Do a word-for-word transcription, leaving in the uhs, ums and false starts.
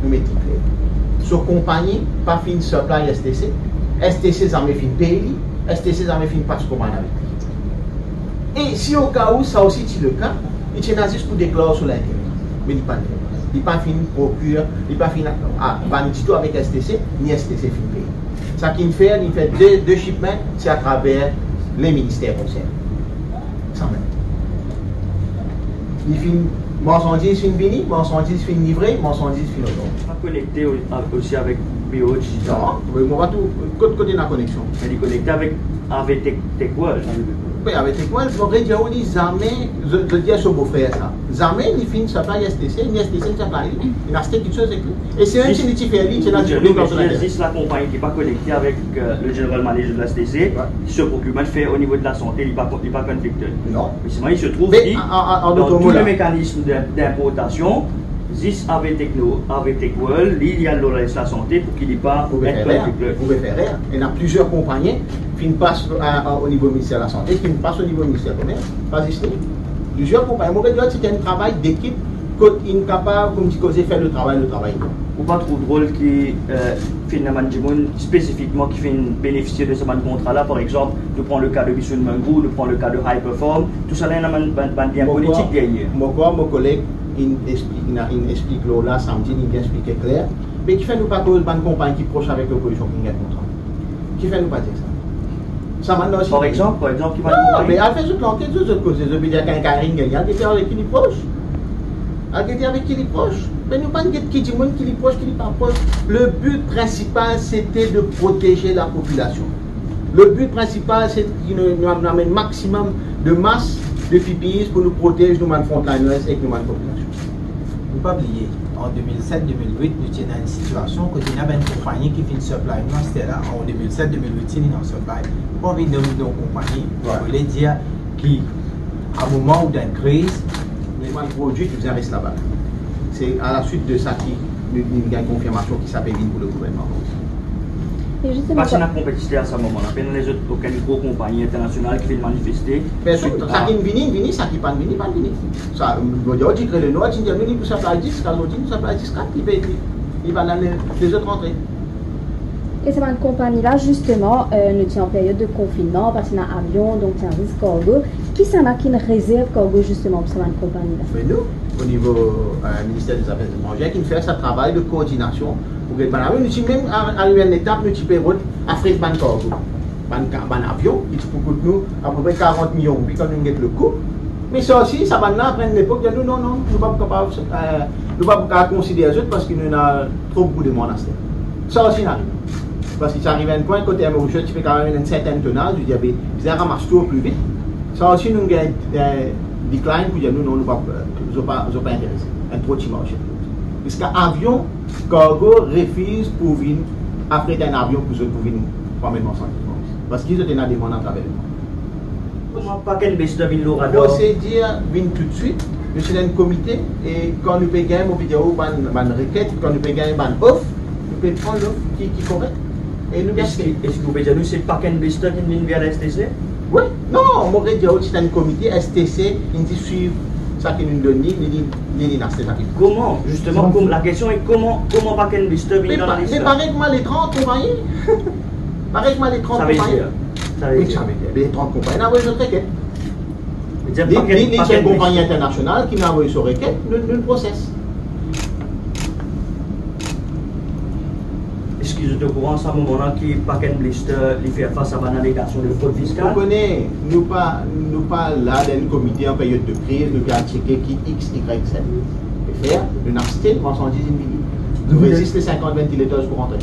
Met li kler. So konpagni pa finn supply S T C, S T C zame finn pey li, S T C zame finn pas komann avek li. E si okao sa osi ti leka, li ti ena zis pou deklar so lintere. Me li pa finn, li pa finn prokir, li pa finn a-, a-, vann ditou avek S T C, ni S T C finn pey. Sa ki'nn fer, li'nn fer de, de shipman, se atraver le minister konsernen. Samem. Li finn, marsandiz finn vini, marsandiz finn livre, marsandiz finn onore. Pa konekte o-, a-, osi avek B O H, sa? Non, me mo pa trouv, kot, kot ena koneksion? Me li konekte avek, avek Tech, Tech World. Wi, avek Tech World, mo redir, li zame, zot, zot dir so bofrer sa. Zame li finn supply S T C, ni S T C finn supply li, li aste kiksoz ek li. E se li ki ti fer li, se la... Zis, zis lakonpagni ki pa konekte avek, euh, le general manager de la S T C, wi, so procurement fer o nivo de lasante, li pa, li pa connected. Non. Me selman, il se trouve ki, dan tou le mekanism de, dinportasion, zis avek Techno, avek Tech World, li, li al lor lasante pou ki li pa connected. Ou pe fer rer, ou pe fer rer. Ena plizier konpagni, finn pas, euh, euh, o nivo Minister Lasante, finn pas o nivo Minister Komers, pa zis li. Plizier konpagni, mo pe dir, se enn travay dekip, kot inn kapav, kouma ti koze, fer le travay, le travay. Ou pa trouv drol ki, euh, finn ena bann dimoun spesifikman ki finn benefisie de sa bann kontra la? Par exanp, nou pran le ka de Bissoun Mangou, nou pran le ka de High Perform, tousala ena bann, bann, bann lien politik deryer. Mo krwar mo koleg inn explik, inn, inn explik lor la samdi, inn bien explike kler. Me kifer nou pa koz bann konpagni ki pros avek lopozision ki gagn kontra? Kifer nou pa dir sa? Sa bann la osi. Par exanp, par exanp, ki bann konpagni? Non, me al fer zot lanket, zot, zot koze, zot pe dir Kari inn gagn, al gete avek ki li pros. Al gete avek ki li pros. Me nou pa get ki dimoun ki li pros, ki li pa pros. Le but principal, c'était de protéger la population. Le but principal, se ki nou, nou, nou amenn maximum de mask, de P P Es pou nou protez nou bann frontliners ek nou bann popilasion. Nou pa bliye, an de mil set, de mil wit, nou ti ena enn sitiasion kot ena bann konpagni ki finn supply nou, aster la, an de mil set, de mil wit, ti ena supply. Mo pa anvi nom, nom konpagni. Wi. Mo le dir ki, a moman ou dan enn kriz, nou bann prodwi ki bizin res laba. Se a la swit de sa ki nou, nou gagn konfirmasion ki sa pe vinn pou le gouvernman. E zisteman, pa ti ena konpetiter a sa moman la, pena lezot, okenn gro konpagni internasional ki vinn manifeste. Personn, sa ki vini, vini, sa ki pa vini, pa vini. Sa, mo dir, ti kre le nwa, ti dir nou, li pou supply dis, kan nou dir nou supply dis, kat, li pe, li, li pa dan le, lezot rantre. E sa bann konpagni la, zisteman, euh, nou ti an period de konfinnman, pa ti ena avion, donk ti ena zis kargo. Kisannla ki'nn rezerv kargo, zisteman, pou sa bann konpagni la? Me nou, o nivo, euh, Minister de Zafer Etranzer, ki'nn fer sa travay de koordinasion pou get bann avion. Nou ti mem a-, arive enn letap, nou ti pe rod afret bann kargo. Bann ka-, bann avion, ki ti pou kout nou apepre karant milion roupi, kan nou get le kou. Me sa osi, sa bann la, apre enn lepok, dir nou, non, non, nou pa pou kapav, euh, nou pa pou kapav konsider zot parski nou ena tro boukou demann aster. Sa osi inn arive. Parski ti arive enn pwin kot Air Mauritius ti pe kapav amenn enn sertenn tonaz, nou dir, be, bizin ramas tou pli vit. Sa osi nou gagn, eh, decline pou dir nou, non, nou pa, zot pa, zot pa interese. Enn tro ti marse. Ziska avion kargo refiz pou vinn afret enn avion pou zot pou vinn pou amenn marsandiz. Parski zot ena demann atraver lemond. Kouma Pack and Best vinn lor radar? Prosedir vinn toutswit. Nou ti ena enn komite, e kan nou pe gagn, mo pe dir ou bann, bann reket, kan nou pe gagn bann of, nou pe pran lof ki, ki korek. E nou gagn. Eski, eski ou pe dir nou se Pack and Best ki vinn ver la S T C? Wi, non, mo pe dir ou ti ena enn komite, S T C, inn ti swiv sa ki nou donn li, li, li, li, li aste sa ki... Kouma, zisteman, kom-, la kestion e kouma, kouma Pack and Best vinn dan la lis la? Me pa-, me parey kouma le trant konpagni. Parey kouma le trant konpagni. Savedir, savedir. Wi, savedir. Le trant konpagni, ena avoy zot reket. Li, li, li, se enn konpagni internasional ki ena avoy so reket, nou, nou proses. Eski zot okouran sa moman la ki Pack and Best, euh, li fer fas a bann alegasion de frod fiskal? Ou kone, nou pa, nou pa la dan enn komite an period de kriz, nou pe al tcheke ki X, Y, Z pe fer, nou aste, marsandiz inn vini. Nou reziste sinkant ventilators pou rantre.